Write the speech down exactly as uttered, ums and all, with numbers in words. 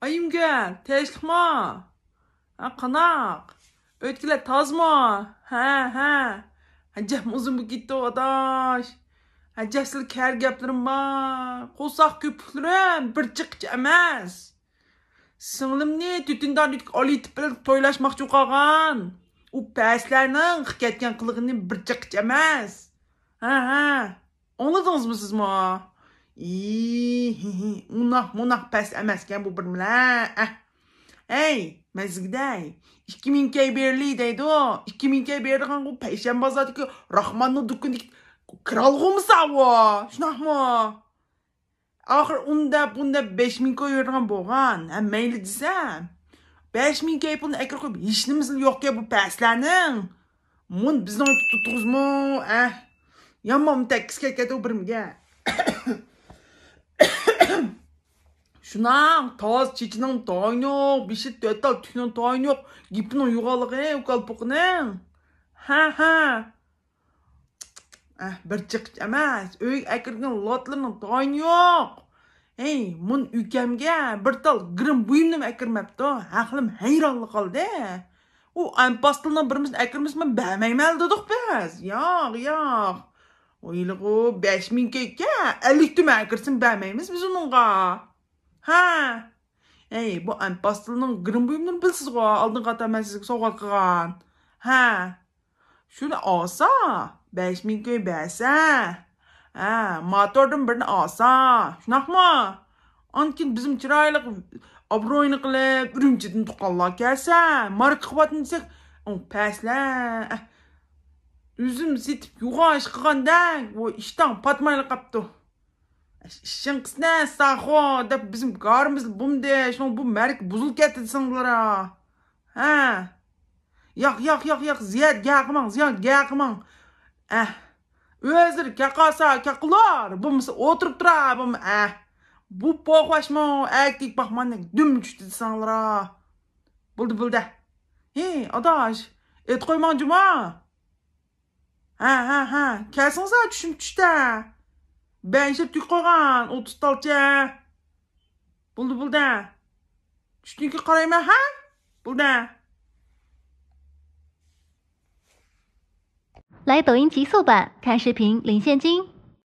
ئايىمگۈل، تىنچلىقمۇ؟ ھە، قاناق؟ ئۆيدىكىلەر تازىمۇ؟ ھە، ھە. ھەجەم ئۇزۇن بولۇپ كېتىپتۇ، ئاداش. ھەجەم سىلە كەر گەپلىرىم بار. قورساق كۆپۈكلىرىم بىر چېقىچ ئەمەس. سىڭلىمنى تۈتۈندان ئالىيتىپ بىلەن تويلاشماقچى قالغان. ئۇ پەسلەرنىڭ كەتكەن قىلىقىنى بىر چېقىچ ئەمەس. ھە، ھە. ئاڭلىدىڭىزمۇ سىزمۇ؟ ئى، ھى، ھى، ئۇناق مۇناق پەس ئەمەسكەن بۇ بىر مىلە. ئەھ. ھەي، مەزگىدەي. ئىككى مىڭ كەي بېرىلى دەيدۇ. ئىككى مىڭ كەي بېرىدىغان بۇ پەيشەنبە بازاردىكى راخماننىڭ دۇكىنىدىكى كىرئالغۇمىسا ئۇ. شۇنداقمۇ؟ ئاخىر ئۇندا بۇندا بەش مىڭ كوي بېرىدىغان بولغان. ھە، مەيلى دېسەم. بەش مىڭ كوي پۇلنى ئەكىرىپ قويۇپ، ھېچنېمىسى يوقكەن بۇ پەسلەرنىڭ. مۇن بىزنىڭ تۇتتۇغۇزمۇ؟ ئەھ. يامان تەككىسى كەتكەن بىرىمگە. شۇناڭ تاز چېچىنىڭ تايىنى يوق، بېشى تۆت تال تۈكنىڭ تايىنى يوق، گېپىنىڭ يوغانلىقى ئۇ كالپۇكنىڭ. ھە، ھە. ئەھ، بىر چېقىچ ئەمەس، ئۆيگە ئەكىرگەن لاتلىرىنىڭ تايىنى يوق. ھەي، مۇن ئۈكەمگە بىر تال گىرىم بۇيۇمنىمۇ ئەكىرمەپتۇ. ھەقلىم ھەيرانلا قالدى. ئۇ ئەمپاستىلنىڭ بىرىمىسىنى ئەكىرمىسە مەن بەرمەيمەن دېدۇق بىز. ياق، ياق. ئويلىغۇ بەش مىڭ كويكە ئەللىك تۈمەن ئەكىرسىمۇ بەرمەيمىز بىز ئۇنىڭغا. ھە. ئەي، بۇ ئەمپاستىلنىڭ گىرىم بۇيۇملىرىنى بىلىسىزغۇ، ئالدىنقى قاتار مەن سىزگە سوۋغات قىلغان. ھە. شۇنى ئالسا، بەش مىڭ كوي بەرسە. ھە، ماتوردىن بىرنى ئالسا. شۇنداقمۇ؟ ئاندىن كېيىن بىزمۇ چىرايلىق ئابرۇينى قىلىپ، ئۈرۈمچىدىن تۇغقانلار كەلسە، ماركا قىلىۋاتىمىز دېسەك، ئۇ پەسلەر. ئۈزۈم سېتىپ يۇغان ئىش قىلغاندەك، ئۇ ئىشتان پاتمايلا قاپتۇ. ئىشىڭ قىسنە ساخو دەپ بىزنىڭ گارىمىز بۇمدى، شۇنىڭ بۇ مەرىكە بۇزۇلۇپ كەتتى دېسەڭلار. ھە. ياق، ياق، ياق، ياق، زىياد گەقىماڭ، زىياد گەقىماڭ. ئەھ. ئۆزلىرى كەقاسا كەقۇلار، بولمىسا ئولتۇرۇپ تۇرا، بۇم، ئەھ. بۇ پوخۋاشمۇ ئەركەك باقماندەك دۈم چۈشتى دېسەڭلار. بولدى، بولدى. ھى، ئاداش، ئېيتقويماڭ جۇما. ھە، ھە، ھە. كەلسىڭىزە، چۈشۈم چۈشتە. بەنشىر تۈگۈپ قويغان، ئوتتۇز تالچە. بولدى، بولدى. چۈشتىن كېيىن قارايمەن، ھە؟ بولدى. 来抖音极速版，看视频领现金。